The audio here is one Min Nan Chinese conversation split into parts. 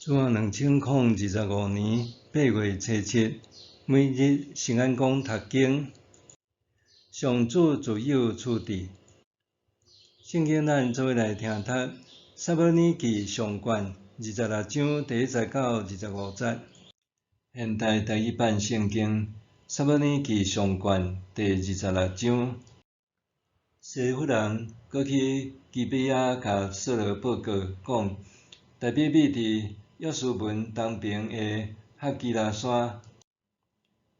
主後2025年8月初7，每日聖安講讀經，上主自有處置。聖經咱做伙來聽讀《撒母耳記上卷》26章第1節到25節。現代台語版聖經《撒母耳記上卷》第26章。西弗人閣去基比亞共掃羅報告，講大衛覕佇約書文東爿的哈基拉山。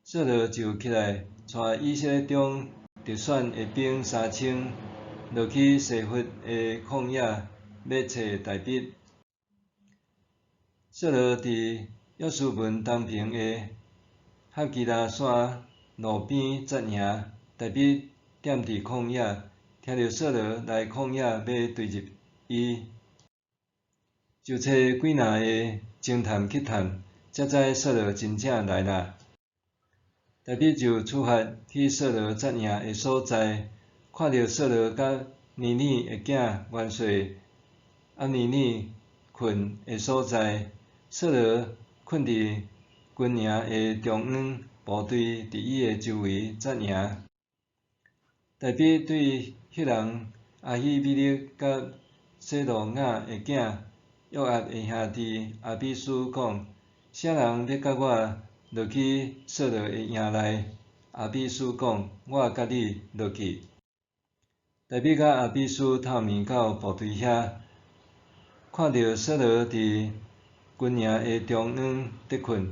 掃羅就起來，帶以色列中特選的兵3000，落去西弗的曠野，欲揣大衛。掃羅佇約書文東爿的哈基拉山路邊紮營，大衛踮佇曠野，聽著掃羅來曠野欲追入伊，就揣幾若個偵探去探，才知掃羅真正來啦。大衛就出發去掃羅紮營的所在，看著掃羅佮尼珥的囝元帥押尼珥睏的所在，掃羅睏佇軍營的中央，部隊佇伊的周圍紮營。大衛對赫人亞希米勒佮洗魯雅的囝約押的兄弟亞比書講：啥人欲佮我落去掃羅的營內？亞比書講：我佮你落去。大衛佮亞比書透明到部隊遐，看著掃羅佇軍營的中央佇睏，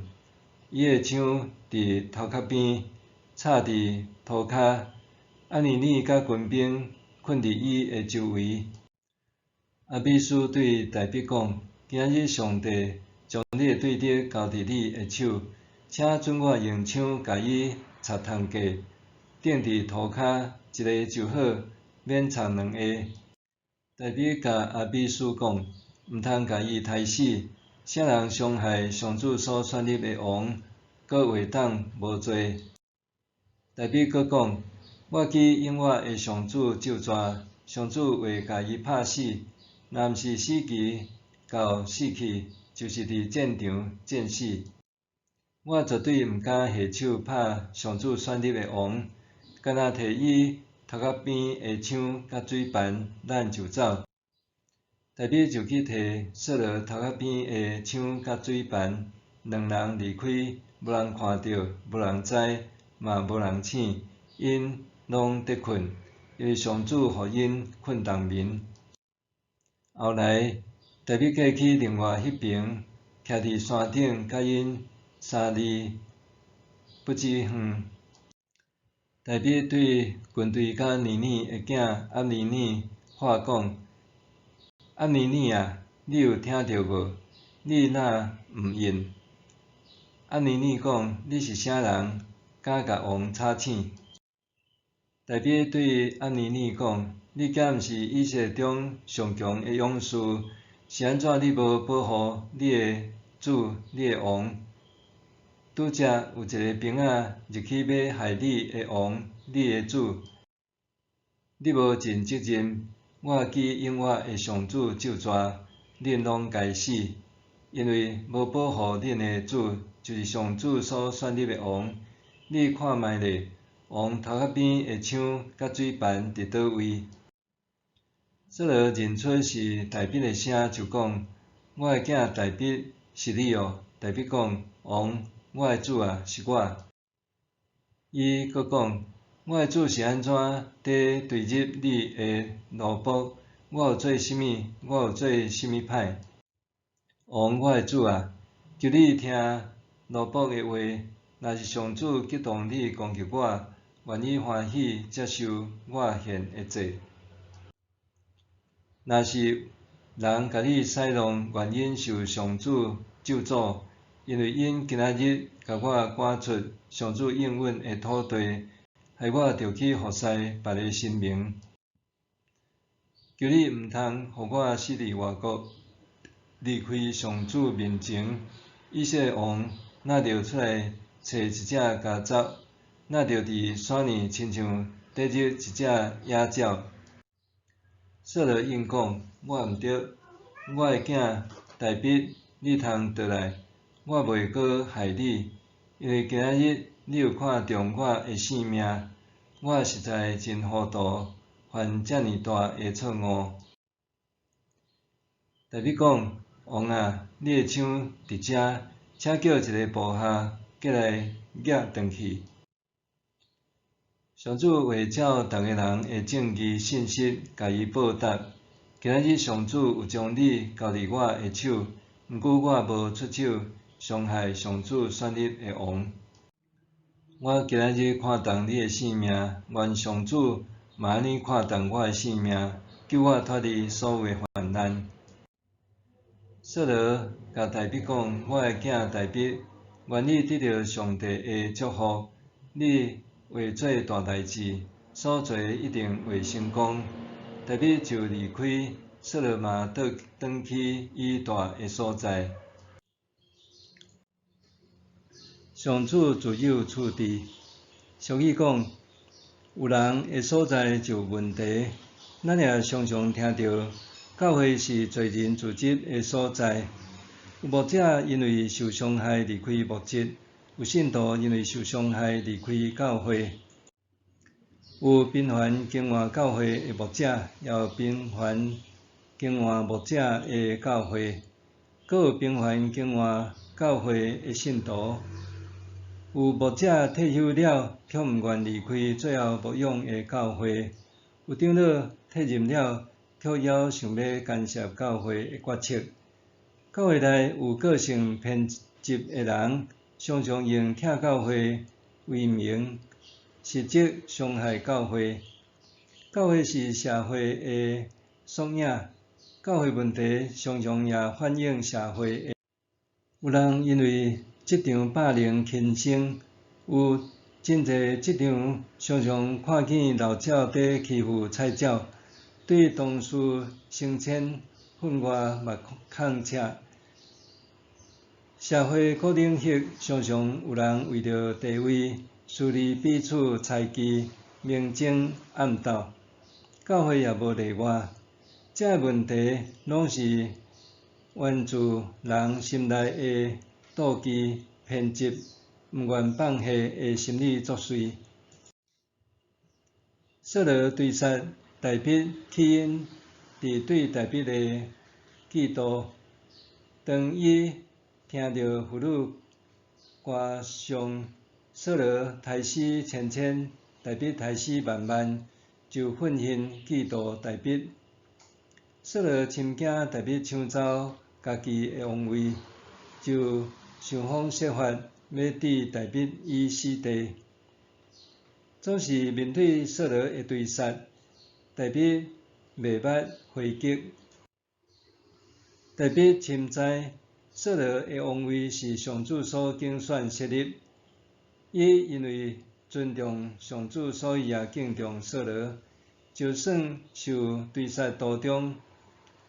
伊的槍佇頭殼邊，插佇塗跤。押尼珥佮軍兵睏佇伊的周圍。亞比書對大衛講：今仔日上帝將你的對敵交佇你的手，請准我用槍共伊插頭家，釘佇塗跤，一个就好，免插兩个。大衛共亞比書講：毋通共伊刣死，啥人傷害上主所選立的王，閣會當無罪？大衛閣講：我去應我的上主咒詛，上主會共伊拍死，若毋是死期到死去，就是佇戰場戰死。我絕對毋敢下手拍上主選立的王，干焦提伊頭殼邊的槍佮水盤，咱就走。大衛就去提掃羅頭殼邊的槍佮水盤，兩人離開，無人看著，無人知，嘛無人醒，𪜶攏佇睏，因為上主予𪜶睏重眠。後來，大衛過去另外彼爿，徛佇山頂，佮𪜶3里不止遠。大衛對軍隊佮尼珥的囝押尼珥喊講：押尼珥啊，你有聽著無？你若毋應？押尼珥講：你是啥人，敢共王吵醒？大衛對押尼珥講：你敢毋是以色列中上強的勇士？是按怎你無保護你的主、你的王？拄才有一个兵仔入去欲害你的王、你的主，你無盡責任。我去應我的上主咒詛，恁攏該死，因為無保護恁的主，就是上主所選立的王。你看覓咧，王頭殼邊的槍佮水盤佇佗位？掃羅認出是大衛的聲，就講：我的囝大衛是你哦。大衛講：王，我的主啊，是我。伊閣講：我的主是按怎佇追入你的奴僕？我有做啥物？我有做啥物歹？王，我的主啊，求你聽奴僕的話。若是上主激動你攻擊我，願意歡喜接受我獻的祭。若是人共你使弄，願𪜶受上主咒詛，因為𪜶今仔日共我趕出上主應允的土地，害我著去服侍別个神明。求你毋通予我死佇外國，離開上主面前。以色列王若著出來揣一隻家雜，若著佇山裡親像得著一隻野鳥。掃羅應講：我毋著，我的囝大衛你通倒來，我袂閣害你，因為今仔日你有看重我的性命。我實在真糊塗，犯遮爾大的錯誤。大衛講：王啊，你的槍佇遮，請叫一個部下過來攑轉去。上主會照逐個人的正義信實共伊報答。今仔日上主有將你交佇我的手，毋過我無出手傷害上主選立的王。我今仔日看重你的性命，願上主嘛按呢看重我的性命，救我脫離所有的患難。掃羅共大衛講：我的囝大衛，願你得著上帝的祝福，你會做大代誌，所做的一定會成功。大衛就離開，掃羅嘛倒轉去伊蹛的所在。上主自有處置。俗語講，有人的所在就有問題。咱也常常聽著，教會是罪人聚集的所在。有牧者因為受傷害離開牧職，有信徒因為受傷害離開教會。有頻繁更換教會的牧者，也有頻繁更換牧者的教會，閣有頻繁更換教會的信徒。有牧者退休了，卻毋願離開最後牧養的教會；有長老退任了，卻猶想欲干涉教會的決策。教會內有個性偏執的人，常常用疼教會為名，實則傷害教會。教會是社會的縮影，教會問題常常也反映社會的。有人因為職場霸凌輕生，有真濟職場常常看見老鳥佇欺負菜鳥，對同事升遷分外目空赤。社會各領域常常有人為著地位、私利彼此猜忌、明爭暗鬥，教會也無例外。這个問題攏是源自人心內的妒忌、偏執、毋願放下的心理作祟。掃羅追殺大衛，起因佇對大衛的嫉妒。當伊聽著婦女歌頌掃羅刣死千千，大衛刣死萬萬，就憤恨嫉妒大衛。掃羅深驚大衛搶走家己的王位，就想方設法欲置大衛於死地。總是面對掃羅的追殺，大衛袂捌回擊。大衛深知掃羅的王位是上主所揀選設立，伊因為尊重上主，所以也敬重掃羅。就算受追殺途中，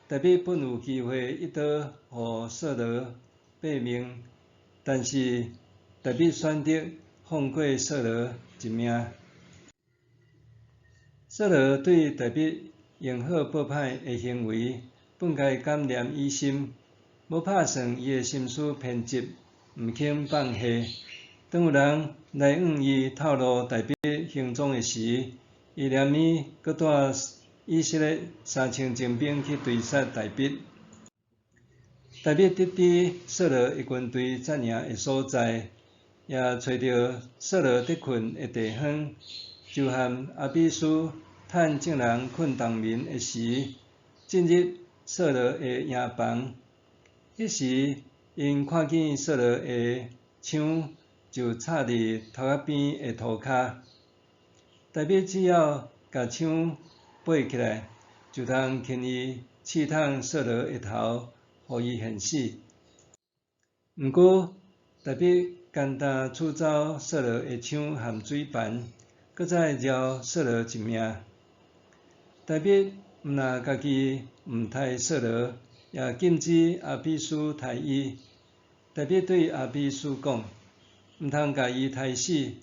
大衛本有機會一刀予掃羅斃命，但是大衛選擇放過掃羅一命。掃羅對大衛用好報歹的行為，本該感念於心，無拍算伊的心思偏執，毋肯放下。當有人來向伊透露大衛行蹤的時，伊連暝閣帶以色列3000精兵去追殺大衛。大衛得知掃羅的軍隊紮營的所在，也揣著掃羅佇睏的地方，就和亞比書趁眾人睏冬眠的時，進入掃羅的營房。彼時，𪜶看見掃羅的槍就插佇頭殼邊的塗跤。大衛只要共槍拔起來，就通輕易刺捅掃羅的頭，予伊現死。毋過，大衛簡單取走掃羅的槍和水盤，閣再饒掃羅一命。大衛毋但家己毋刣掃羅，也禁止亞比書刣伊。大衛對亞比書講：毋通共伊刣死，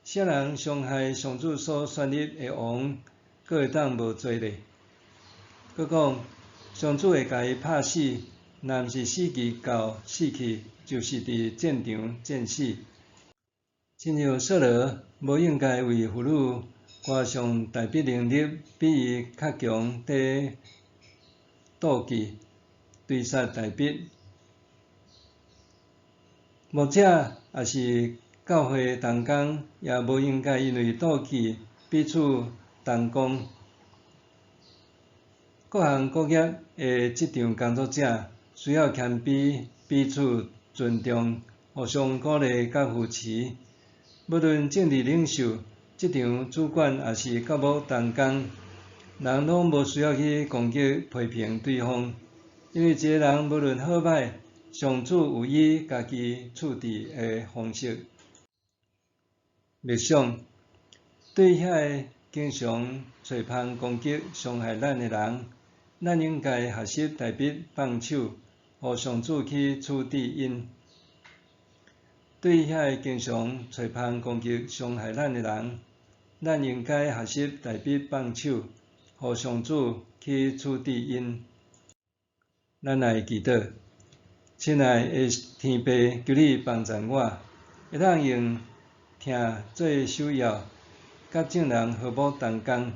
啥人傷害上主所選立的王，閣會當無罪咧？閣講，上主會共伊拍死，若毋是死期到死去，就是佇戰場戰死。親像掃羅無應該為婦女歌頌大衛能力比伊較強，佇妒忌追殺大衛。牧者抑是教會同工，也無應該因為妒忌彼此同工。各行各業的職場工作者需要謙卑，彼此尊重，互相鼓勵佮扶持。無論政治領袖、職場主管，抑是教牧同工，人攏無需要去攻擊、批評對方，因為一个人無論好䆀，上主有伊家己處置的方式。默想，對遐个經常揣芳攻擊、傷害咱的人，咱應該學習大衛放手，予上主去處置𪜶。對遐个經常揣芳攻擊、傷害咱的人，咱應該學習大衛放手，予上主去處置𪜶。咱來祈禱，親愛的天父，求你幫贊我，會當用疼做首要，佮眾人和睦同工。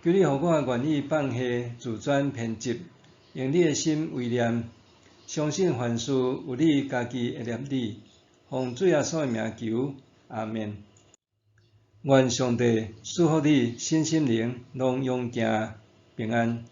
求你予我願意放下自尊偏執，用你的心為念，相信凡事有你家己的律例。奉主耶穌的名求，阿們。願上帝賜福你，身心靈攏勇健平安。